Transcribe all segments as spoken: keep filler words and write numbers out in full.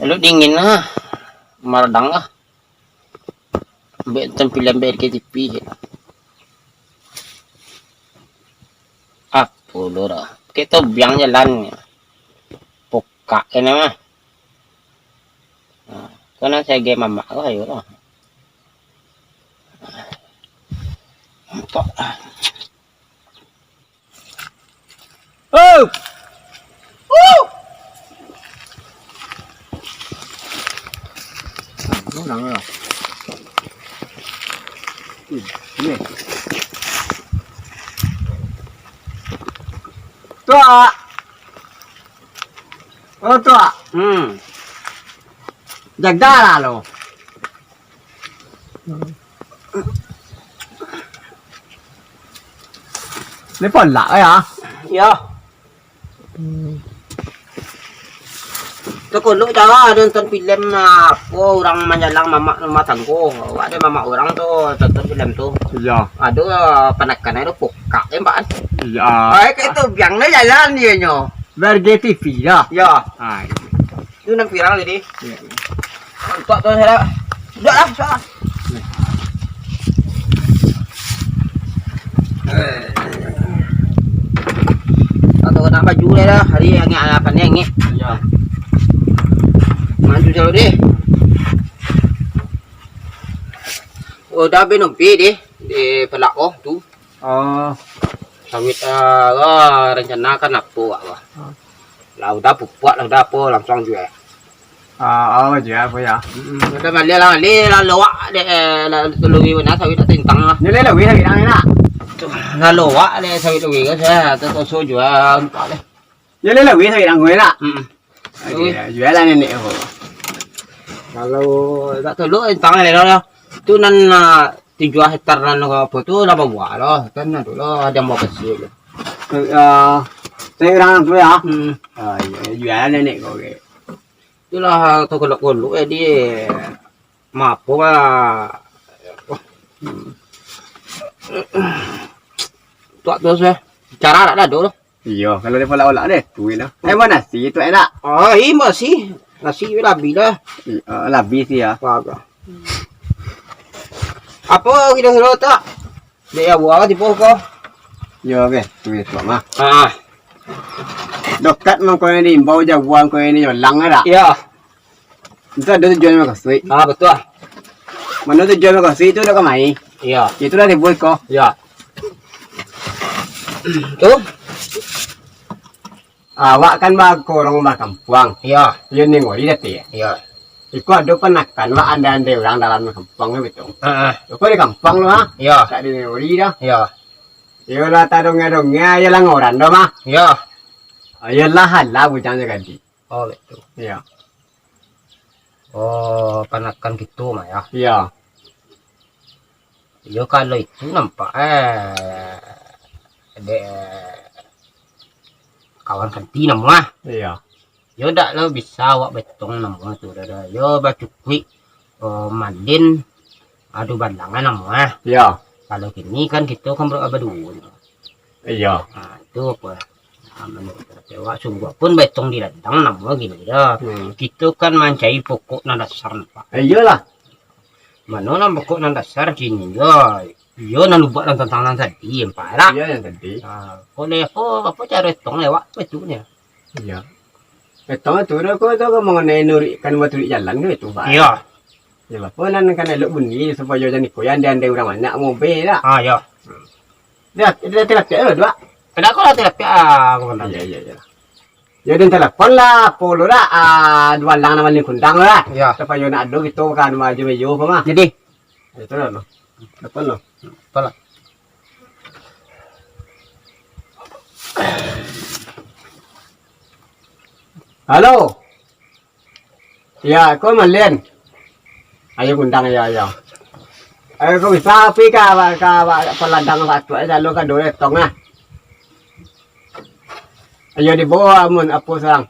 Elok dingin lah. Maradang lah. Ambiak nonton film B R G T V. Apo lo dah. Kito biang jalan. Pokak kena mah. Nah, kau nak saya game mamak kau, ayo lah. Mantap. Oh! Oh! Ado urang lah. Ih, ni. Tuak! Oh, Tuak! Hmm. Jagalah lo. Ni polak ya? Ya. Takolok cara nonton filem, apo, urang manjalang mamak rumah tanggo. Awak dek mamak urang tu tonton filem tu. Iya. Ado panakan tu pokak tembak kan. Iya. Ai, kayak tu biang lah jalan dia nyo. Warga T V dah. Ya. Hai. Tu nan viral jadi. Iya. Untuk tu saya. Udah lah, susah. Atau kena baju dia dah. Hari yang angin, apa ni, angin? Ya. Maju jauh deh. Oh, dah benompi deh. Di pelak oh tu. Oh. Sawit, ah, ah, rencana kan apo, wak, wak. Oh. Lah udah pupuak, lah udah apo, langsung jual. Ah, oh, jual apo ya? Mm-mm. Udah balik lah, balik lah lowak dek, eh, lah telui benar sawit dah tintang lah. Nilai lebih sawit dah enak. Lah lowak dek sawit lebih kan, saya tu toso jual, empat deh. Nilai lebih sawit dah enak. Mm-mm. Oke, ya, jual lah nenek aku. Kalau tak teluk, entah lah, lah. Tu nan, ah, tujuah hektar nan apo tu lah babuah lah. Kan ado lah, ado yang bawa kecil. Ah, saya urang tu ya. Hmm. Ah, iya, jual lah nenek kau, oke. Itulah, tu kolok-kolok, eh, dia. Mapo lah. Tuak tu, saya. Cara tak ada tu. Iyo, kalau di polak-polak deh, tu lah. Eh, ma nasi tu enak? Oh, iyo, nasi. Nasi labi lah. Iyo, labi sih ya. Apo kiro-kiro tak? Dek ya buah tipu ko. Yo, oke, tu itu mah. Ah. Dokat mangko ini diimbau jagoan ko ini nyolang ada. Iya. Itu ado tujuan makasuik. Ah, betul. Mano tujuan makasuik itu dah kamai. Iya. Itulah dibuat ko. Iya. Tu. Awak kan bakorong bakampuang. Iya. Yo ningoli dati. Iya. Iko ado panakan wak andai-andai urang dalam kampuang tu betul. Heeh. Iko di kampuang tu ha. Iya. Tak di ningoli dah. Iya. Yo lah tak dongeng-dongeng aja lah ngoran dah mah. Iya. Ayolah halah bujang je ganti. Oh, gitu. Iya. Oh, panakan gitu mah ya. Iya. Yo, kalau itu nampak, eh, dek kawan kanti namo ah. Iya. Yo, dak lo bisa awak betong namo tu, dah, dah. Yo, bacukuik, eh, malin, adu balangan namo ah. Iya. Kalau kini kan kita kan ber-, baduo. Iya. Ha, itu apa? Ha, menurut awak, sungguah pun betong di ladang namo gini dah. Hmm. Kita kan mancari pokok nan dasar, nampak. Eh, iyalah. Mano nan pokok nan dasar kini yo? Iyo nan lubuak nan tantang nan tadi, empat lah. Iya, yang tadi. Ha, kok leh apo, apo caro etong lewat, apo itu nyo? Iya. Etong itu dah, kok itu kan mengenai nurik, kan buat turik jalan ke itu, Pak? Iya. Ya, apo nan kan elok bunyi, supayo jan iko, ya, andai-andai urang banyak, mobil lah. Ah, iya. Dah, dah tilapia tu, dua. Kada kok lah tilapia, ah, aku pandang. Iya, iya, iya. Ya, dan telepon lah, apo lo dah, ah, dua lang nama ni kundang lah. Iya. Supayo nak ado gitu kan, maju-maju apa mah. Jadi, Itu lah, lo. Telepon, lo. Apalah? Halo. Ya, ko Malin. Ayo undang, ya, ya. Ayo, ko bisa pi ka, ka, ka peladang satu aja, lo ka dua etong ah. Ayo dibawa mun apo sarang.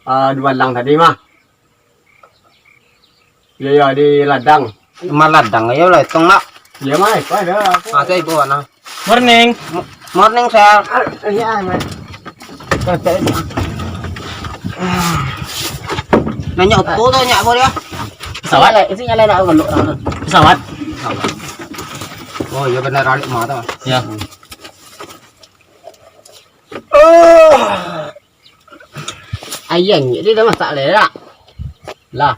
Ah, dua lang tadi mah. Iyo, iyo, di ladang. Maladang ayo lah, etong nak. Iyo, mah, iko ado apo? Ah, saya ibu, nah. Morning. Mo-, morning, sir. Ah, iya, Mas. Kata ini. Nanya oto tu, nanya apa dia? Pesawat? Isi nyala nak kalau orang tu. Pesawat? Oh, iya benar, alik mah tu. Ya. Ayah ni dia dah masak le dak? Lah.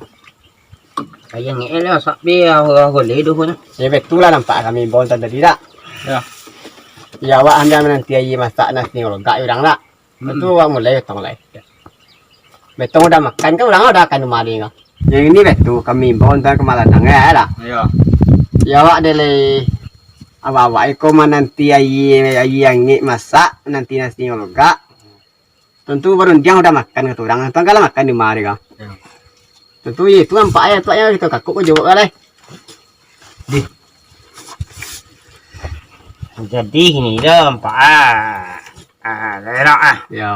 Ayah ni dia masak dia, ah, boleh tu pun. Ya, betul lah nampak kami imbau tadi dak? Ya. Ya, awak ambiak mananti aia masak nasi ngologak urang dak? Hmm. Tu awak mulai betong lai. Betong udah makan kan urang udah makan rumah dia kan. Yang ini betul kami imbau tadi ka maladang ya dak? Ya. Ya, awak deh lai awak-awak iko mananti aia, aia angek masak, nanti nasi ngologak. Tantu barundiang udah makan kato urang. Tuang kalah makan di rumah dia kan. Ya. Tantu itu nampak ya, tuak yang kita kakuk ko jawab lah. Dih. Jadi ini dah nampak ah. Ah, lerak ah. Ya.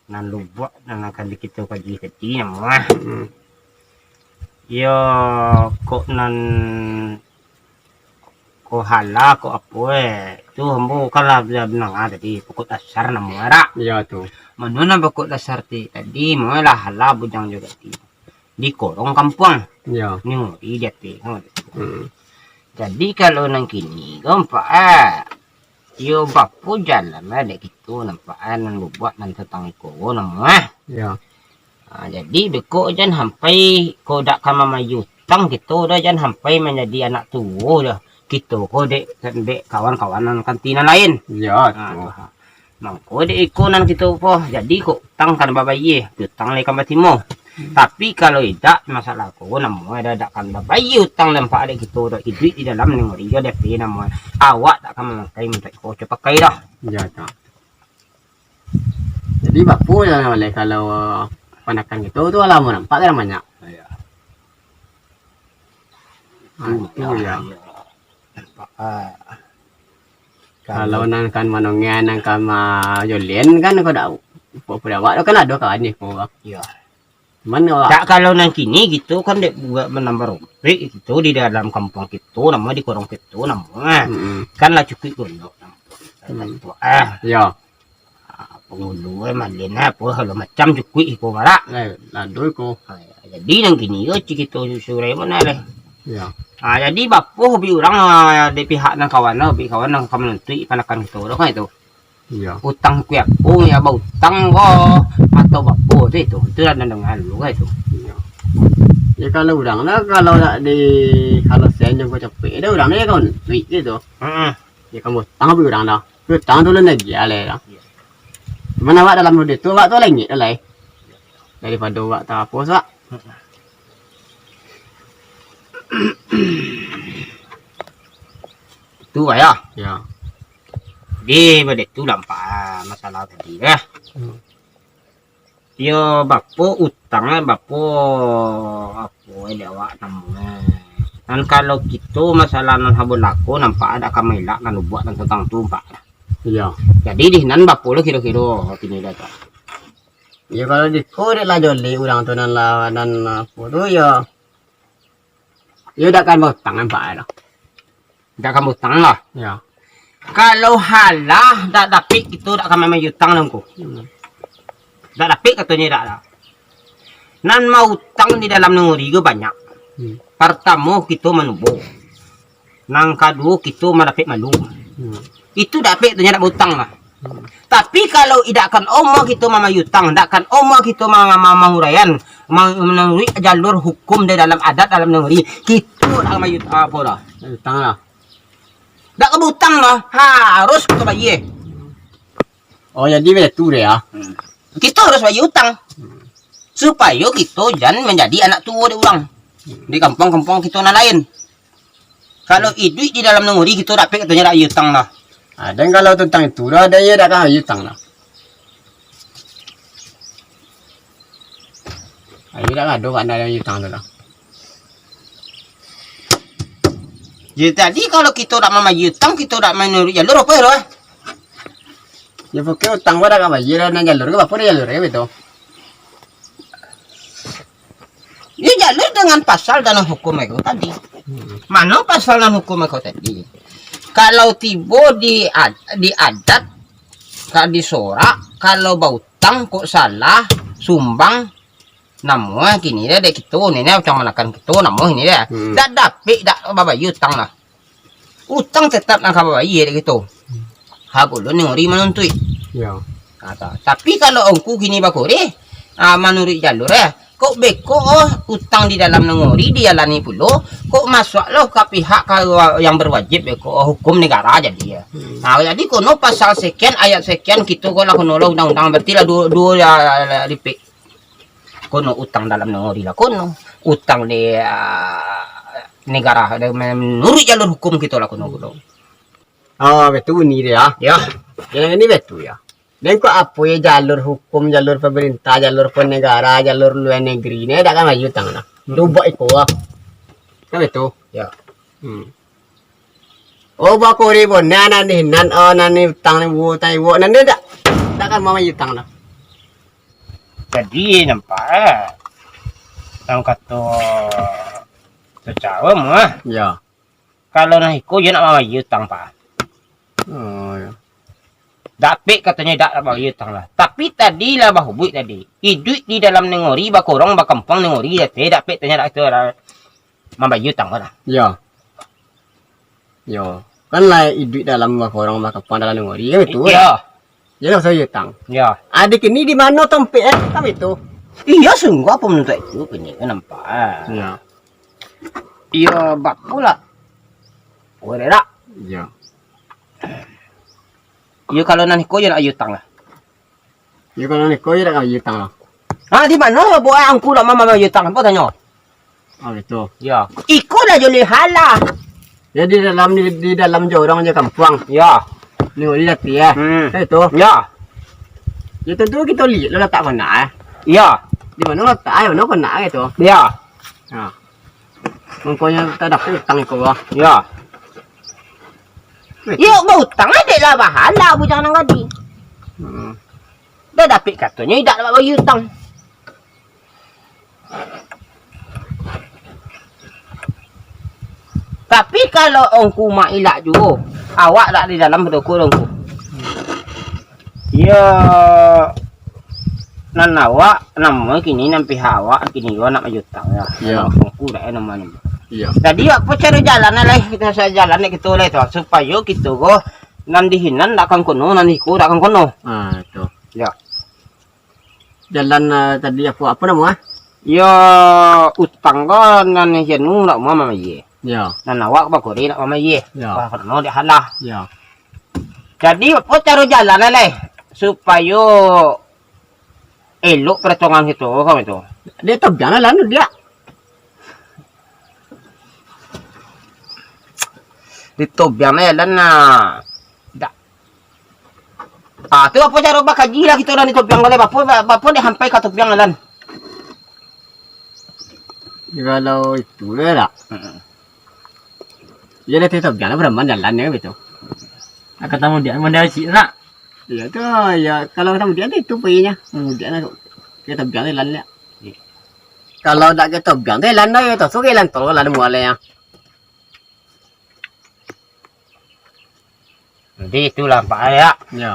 Nan lubuak nan akan di kito kaji tadi namo ah. Hmm. Yo, kok nan ko hala, ko apo, eh, tu ambo kan lah, lah mandanga tadi, pokok dasar namo dak? Iyo tu. Mano nan pokok dasar ti tadi, mano lah hala bujang juo ti. Di korong kampuang. Iyo. Ni di ateh, kan. Hmm. Jadi, kalau nan kini ko nampak, ah, iyo bapo jalan lah dek kito nampak, ah, nan babuek nan tantang iko namo, ah. Iyo. Ha, jadi, beko jan sampai ko dak ka mambayia utang kito dah, jan sampai manjadi anak tuo dah. Kito ko dek, dek kawan-kawan nan kanti nan lain. Iyo, ha, tu. Mangko dek iko nan kito ko, jadi ko utang kan babayia, utang lai kan batimo. Hmm. Tapi kalau idak, masalah ko namo ado dak kan babayia utang nampak dek kito dah, iduik di dalam nagori jo D P namo. Awak dak ka mamakai mintak iko, co pakai dah. Iyo, tu. Jadi, bapo lah oleh kalau panakan kito tu lah, mau nampak kan banyak. Iyo. Ha, tu, iyo. Nampak, ah. Kalau nan kan manongea, nan kan majolen kan, kau dak, kau awak tu kan ado kawan ni, kau. Iyo. Mano, Wak? Dak, kalau nan kini kito kan dek buek manambah rompek kito di dalam kampuang kito, namo di korong kito, namo, ah. Mm-mm. Kan lah cukuik gondok, namo. Mm. Ah. Yo. Ah, pangulu, eh, malin, eh, apo, sagalo macam cukuik iko, Barak. Eh, lado iko. Ah, ya. Jadi nan kini yo, cik kito susurai mano leh. Yo. Ah, jadi bapo hobi urang, ah, di pihak nan kawan, hobi kawan nan ka manuntuik panakan kito, kan itu. Iyo. Utang kuih apo, yo bautang ko, atau bapo tu itu. Itu lah nan danga dulu ko itu. Iyo. Yo, kalau urang lah, kalau nak di, kalau sen jo ko capek, ado urang ni kan duit gitu. Heeh. Yo, kan bautang tapi urang dah. Utang tu lah lagi alai dah. Iyo. Cuman awak dalam dunia tu, awak tu lengek tu lai. Daripado awak tak apo, Sak. Heeh. Tu, Ayah. Yo. Di, bade tu lah nampak masalah tadi, eh. Hmm. Yo, bapo utang, eh, bapo apo, eh, dek awak namo, eh. Nan kalau kito masalah nan sabana ko nampak dak ka mailak nan lubuak nan tantang tu, nampak. Iyo. Jadi, di nan bapo lo kiro-kiro kini dah tu. Yo, kalau di ko dek lah jolek urang tu nan lah, nan apo tu, yo. Yo, dak kan bautang nampak tu. Dak kan bautang lah. Yo. Kalau halah dak dapek, kito dak ka mambayia utang lah ko. Hmm. Dak dapek katonyo dak lah. Nan mautang di dalam nagori ko banyak. Hmm. Partamo kito manubo. Nan kaduo kito madapek malu. Hmm. Itu dapek tu nyo dak bautang lah. Hmm. Tapi kalau idak kan omo kito mambayia utang, dak kan omo kito ma-, ma-, manguraian, ma-, manuruik jalur hukum di dalam adat dalam nagori, kito dak mambayia ut-, apo lah. Utang lah. Dak ka bautang lah, harus kito bayia. Oh, jadi baitu deh, ya. Hmm. Kito harus bayia utang. Hmm. Supayo kito jan manjadi anak tuo dek urang. Hmm. Di kampuang-kampuang kito nan lain. Kalau iduik di dalam nagori kito dapek katonyo dak bayia utang lah. Ah, dan kalau tantang itu dah, ado yo dak ka bayia utang lah. Ayo dak ado kan dak bayia utang tu lah. Jadi tadi kalau kito dak mambayia utang, kito dak manuruik jalur apo yo, Roh? Yo pokok utang ko dak ka bayia, nan jalur ko bapo dah jalur ko betul. Yo jalur dengan pasal dalam hukum iko tadi. Hmm. Mano pasal dalam hukum iko tadi? Kalau tibo di ad-, di adat, ka disorak, kalau bautang kok salah, sumbang, Namo kini dah dek kito ni, ni macam manakan kito namo kini dah. Hmm. Dak dapek dak babayia utang lah. Utang tetap nan ka babayia dek kito. Ha, bulan nagori manuntuik. Ya. Ha, ta-, tapi kalau ungku kini bakoreh, ha, manuruik jalur eh, kok beko oh, utang di dalam nagori dialani pulo, kok masuak lo ka pihak ka yang berwajib beko oh, hukum negara jadi ya. Hmm. Ha, jadi kono pasal sekian, ayat sekian, kito ko lah kono lo undang-undang, berarti lah duo, duo ya, lipek. Kono utang dalam nagori lah kono, utang di, ah, negara, di, manuruik jalur hukum kito lah kono pulo. Oh, betul ni dia. Ya. Yang ini betul ya. Dan kok apo ya jalur hukum, jalur pemerintah, jalur penegara, jalur luar negeri ni dak kan maju utang lah. Hmm. Cubo iko lah. Kan betul? Ya. Hmm. Oh, bakoreh bo, nan, nan ni, nan, oh, nan ni utang ni, wo, utang ni, wo, nan ni dak, dak kan maju utang lah. Jadi, nampak, eh, nan kato sacaro mah. Ya. Kalau nan iko, iyo nak mambayia utang, Pak. Oh, ya. Dapek katonyo dak, nak mambayia utang lah. Tapi tadi lah bahubuik tadi. Iduik di dalam nagori, bakorong, bakampuang nagori, dak dapek tanyo dak itu lah mambayia utang lah. Ya. Yo, kan lah iduik dalam bakorong, bakampuang dalam nagori, kan itu? Iya. Jadi, usah utang. Iya. Adik ini di mano tompek, eh? Kan itu? Iya, sungguah pun untuk itu, kini kan nampak. Iya. Iya, bapak lah. Boleh tak? Iya. Iya, kalau nan iko je nak utang lah. Yo, kalau niko yo dak ka bayia utang lah. Ha, di mano buah angku dak mambayia utang? Apo tanyo? Oh, gitu. Ya. Iko dah jadi halah. Ya, di dalam, di, di dalam jorong je kampuang. Ya. Ni uli dati ya. Hmm. Kan itu. Ya. Ya, tentu kito liek lo latak kona eh. Ya. Di mano latak eh, mano kona gitu. Ya. Ha. Mangkonyo tak dapek utang iko, bah. Ya. Weh. Yo, bautang dek lah bahala bujang nan gadi. Hmm. Dah dapek katonyo idak nak bayia utang. Tapi kalau ongku mak ilak juo, awak dak di dalam badoko ongku. Iyo, nan awak, namo kini nan pihak awak kini ko nak bayia utang yo. Iyo. Ongku dak namo ni. Iyo. Jadi apo caro jalan lai, kito sa jalan dek kito lai tu, supayo kito ko nan di hinan dak kan kono, nan di iko dak kan kono. Ah, tu. Yo. Jalan, ah, tadi apo, apo namo ah? Yo, utang ko nan hianu dak mau mambayia. Yo. Nan awak bakoreh dak mambayia. Yo. Wah, kono dek halah. Yo. Jadi, apo caro jalan lai, supayo elok paratongan kito, kan itu? Dek tobiang lah, anu, dia. Dek tobiang lah, jalan lah. Dak. Ah, tu apo caro bakaji lah kito nan di tobiang ko lai, bapo, bapo dek sampai ka tobiang, jalan? Kalau itu lah, dak? Heeh. Yo, dari tobiang lah, baraman jalan yo, gitu. Akan tamu dia, mandai cik, nak? Iyo tu, yo, kalau kamudian tu, itu payinyo. Kamudian lah, ka tobiang tu jalan, yo. Kalau dak ka tobiang tu jalan, yo, tu, so ka jalan tol, jalan mual, yo. Jadi, itulah, Pak, yo. Yo.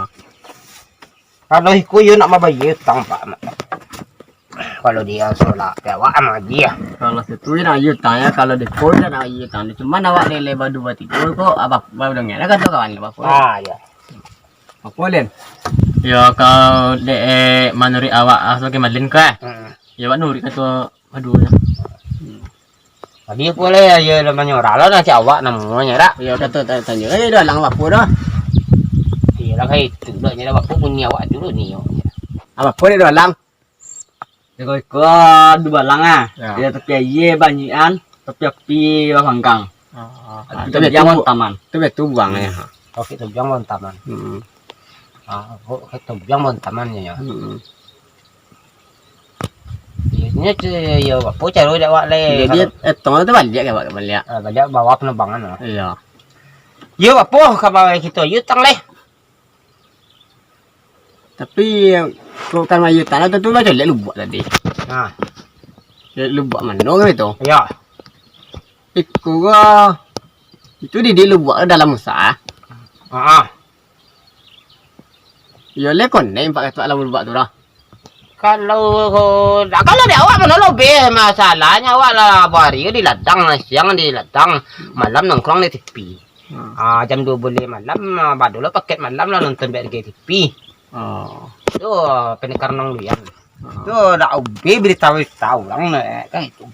Kalau iko, yo nak mambayia utang, Pak. Kalau dia solat, awak aman aja. Kalau situ nak bayia utang yo, kalau di ko nak bayia utang. Cuman awak lele badua tigo ko, apa, baru dengar lah kato kawan, apa? Ah, yo. Apo, Lin? Yo, kalau dek, eh, manuruik awak, ah, sabagai malin ko, eh? Hmm. Yo, awak nuruik kato badua nyo. Tadi apo lah, yo, lah manyorah lah, nasi awak namonyo, dak? Yo, kato ta-, tanyo, eh, dah lang apo dah? Iyolah, kayak itu dah, nyo dah, apo bunyi awak dulu ni, yo. Apo dek dah lang? Iko-iko dubalang ah. Ya. Di tapi aia banyian, tapi api bapanggang. Ah, ah. Tapi tobiang tu, taman. Tu betul buang ya. Oke, tobiang taman. Hmm. Ah, oke, tobiang taman ya. Hmm. Ini tu yo, apo caro dek awak lai? Jadi, eh, tong tu baliak ka awak, baliak? Ah, baliak bawa penerbangan lah. Iya. Yo, apo kabar kito? Yo, tang lai. Tapi, kok kan bayia utang, tentu lah caliak lubuak tadi. Nah. Caliak lubuak mano kan itu? Iya. Iko ko, itu di, di lubuak dalam usaha. Ah. Iyo, le konek empat ratus dalam lubuak tu lah. Kalau, kalau di awak mano lobih, masalahnyo awak lah bahari di ladang, siang di ladang, malam nongkrong di T V. Hmm. Ah, jam duo baleh malam, ah, badulo paket malam lah nonton B R G T V. Oh. Tu, ah, pendekar Nong Luyan. Hmm. Tu dak ubih berita-berita urang, kan itu.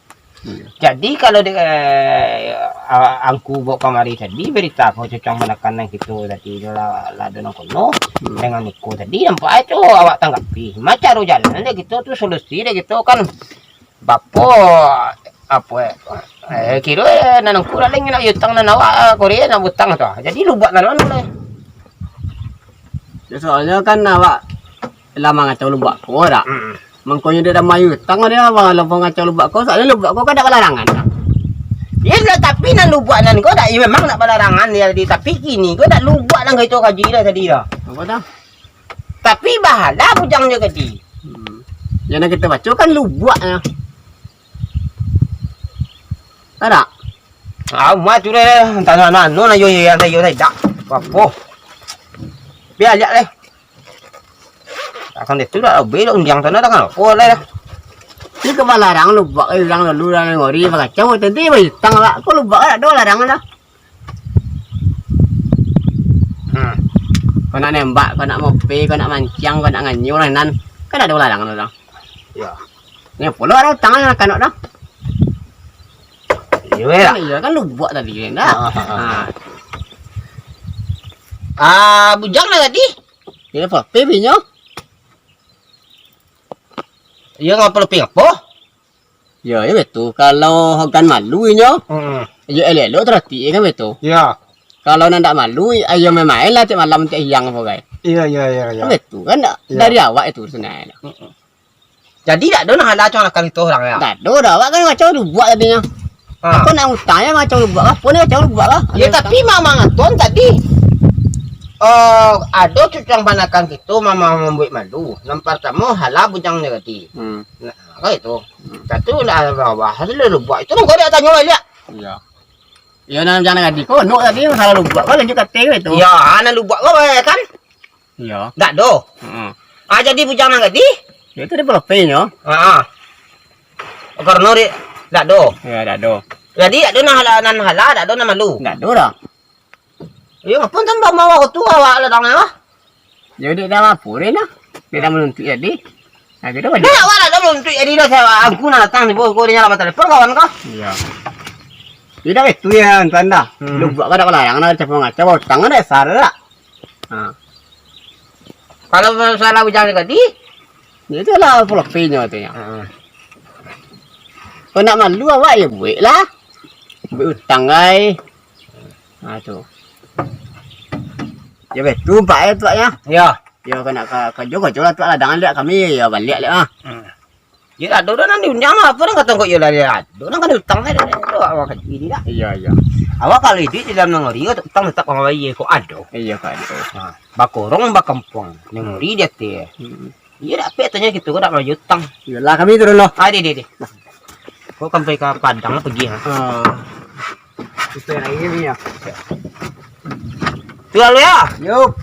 Iya. Jadi, kalau di, eh, a-, angku bawa kamari tadi, berita ko cucang manakan nan kito tadi tu lah, lah ado nan kono, hmm, dengan iko tadi, nampak aja tu awak tanggapi. Macam ro jalan dek kito tu, solusi dek kito kan, bapo, apo, eh, kiro, eh, nan angku lah lai nak utang nan awak, eh, kore nak utang tu. Jadi, lubuak nan mano lai? Ya, soalnyo kan awak lah mangacau lubuak ko dak? Mm-mm. Mangkonyo dek dah mayu utang dia, abang, lah mangacau lubuak ko, soalnyo lubuak ko kan dak balarangan. Iyo lah, tapi nan lubuak nan ko dak, iyo memang dak balarangan dia tadi, tapi kini ko dak lubuak nan kito kaji dah tadi dah. Apo dah? Tapi bahala bujang jo tadi. Hmm. Yang nak kito baco kan lubuaknyo. Adak? Ah, umat tu deh, entah nano, nano lah yo, yo, yo, yo, dak. Apo? Bia liak deh. Akan itu dah, bia undiang tanah dah kan. Apo lah dah. Ni ka balarang lubuak, eh, urang lalu, urang ngori, bakacau, tadi baitang lah. Ko lubuak dak ado larang dah. Hmm. Ko nak nembak, ko nak mope, ko nak manciang, ko nak nganyo lah nan. Kan dak ado larang dah. Ya. Ni pulo ado utang lah kanak dah. Iyo, ya. Kan, iyo, kan lubuak tadi kan, dah. Ah, ah, ah. Ha. Ah, bujang lah tadi. Iyo, apo, pe binyo? Iyo, ngapo, pe ngapo? Yo, iyo betul. Kalau hogan malu inyo, mm-mm, iyo elok-elok taratik, kan betul? Iyo. Kalau nan dak malu, ayo main-main lah tiap malam, tiap siang apo gai. Iyo, iyo, iyo, iyo. Kan betul, kan dak? Iyo. Dari awak itu sebenarnyo. Mm-mm. Jadi dak ado nan halah cuang akan itu urang, yo? Dak ado dah, awak kan macam lubuak tadinyo. Ha. Aku nak utang yo macam lubuak lah, pun macam lubuak lah. Yo, tapi mamang atuan tadi, eh, ado cucuang panakan kito mamang mambuek malu. Nan partamo halah bujangnyo tadi. Hmm. Nah, kan itu. Hmm. Satu lah bawah, satu lah lubuak. Itu nang kau dak tanyo baliak. Iyo. Iyo, nan bujang nan tadi ko, nok tadi masalah lubuak ko, lanjut kato itu. Iyo, ha, nan lubuak ko, eh, kan? Iyo. Dak do. Heeh. Ah, jadi bujang nan tadi? Yo, itu dia propenyo. Ha, ha. Karano dek, dak do. Yo, dak do. Jadi dak do nan halah, nan halah, dak do nan malu. Dak do dah. Yo, ngapo tambah mawa tu awak lah tangan lah? Yo, dek dah lapor dah. Dek dah manuntuik tadi. Nah, gitu kan. Dah awak lah dah manuntuik tadi dah, saya angku nak datang ni, bo, ko dia nyala telepon kawan ko. Iyo. Iyo, dah itu yo, tuan dah. Hmm. Lubuak ko dak balarang, dah capo ngacau, utang dah besar dah. Ha. Kalau masalah bujang tadi? Yo, itulah propenyo tu nyo. Heeh. Kau nak malu awak yo buek lah. Buek utang ai. Ha, tu. Yo betul, Pak, yo, Pak, yo. Yo. Yo, kau nak ka-, kajo, kajo lah, Pak, lah. Jangan liak kami, yo, baliak liak, ah. Hmm. Yo, ado dah nan diundiang lah, apo nan kato kau, yo lah, yo. Ado nan ka diutang, eh, ado awak kaji ni dah. Iyo, iyo. Awak kalau iduik di dalam nagori, utang tetap awak bayia, kok ado. Iyo, kok ado. Ha, bakorong, bakampuang, nagori di ateh. Hmm. Iyo, dak pek tanyo kito, kok dak bayia utang. Iyolah, kami turun lo. Ah, deh, deh, deh. Kok sampai ka Padang pagi, ha? Ah. Itu yang ini ya. Tu lalu ya? Yup.